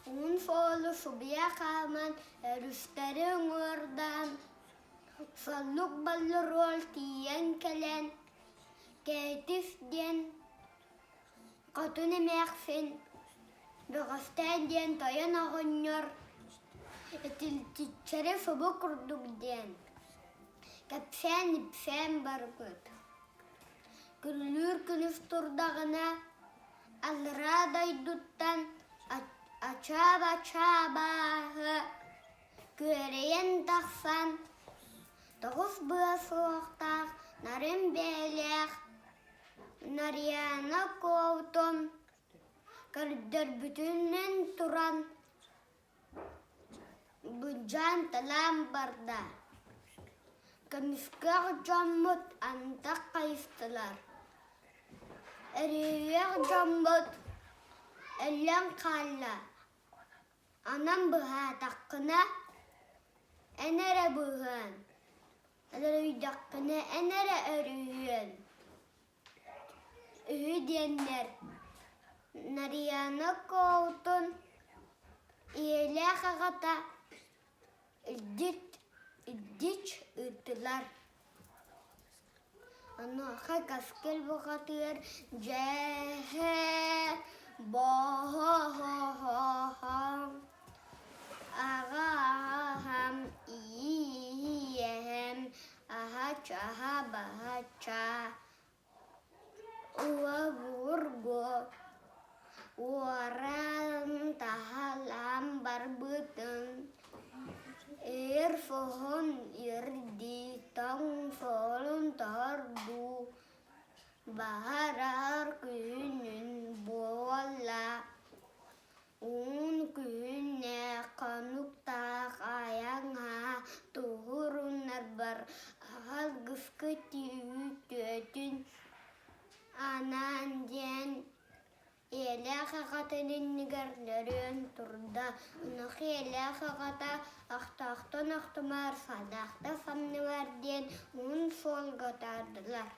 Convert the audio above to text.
Уһун суолу субуйа хааман, өрүстэри уҥуордаан, Соллук Баллыруол тиийэн кэлэн, Кээтис диэн хотун эмээхсин, Бөҕөстөөн диэн тойон оҕонньор, Итилтиччэри субу курдук диэн кэпсээн-ипсээн барбыт. Күрүлүүр күнүс турдаҕына, аллараа дойдуттан ачаа-бачаа абааһы күөрэйэн тахсан, тоҕус быа суохтаах нарын бэйэлээх Нарыйаана Куоутун көрдөрбүтүнэн туран Быдьаан-талаан барда, көмүскэх дьоммут антах хайыстылар, эрийиэх дьоммут өлөн хаалла, онон быһаатаххына эн эрэ быһыан, өлөрүйдэххинэ эн эрэ өрүһүөн үһү диэннэр Нарыйаана Куоутун ийэлээх аҕата илдьит илдьич ыыттылар. Онуоха Каскил бухатыыр дьээһэ бо-хо-хо-хо аҕа-аҕам ийэм аһа-чаһа-баһа-ча Уобургу уоран таһалаан барбытын эр соһон ирдии тоҥ суолун тоһордуу баһарар күнүн буолла Уун күһүннээх хонуктаах айаҥҥа туһурунарбар алгыска түүтүөтүн анаан диэн ийэлээх аҕатын иннигэр нөрүөн турда. Онуоха ийэлээх аҕата ахтаахтан ахтымаар, садаахта самныбар диэн уһун суолга таардылар.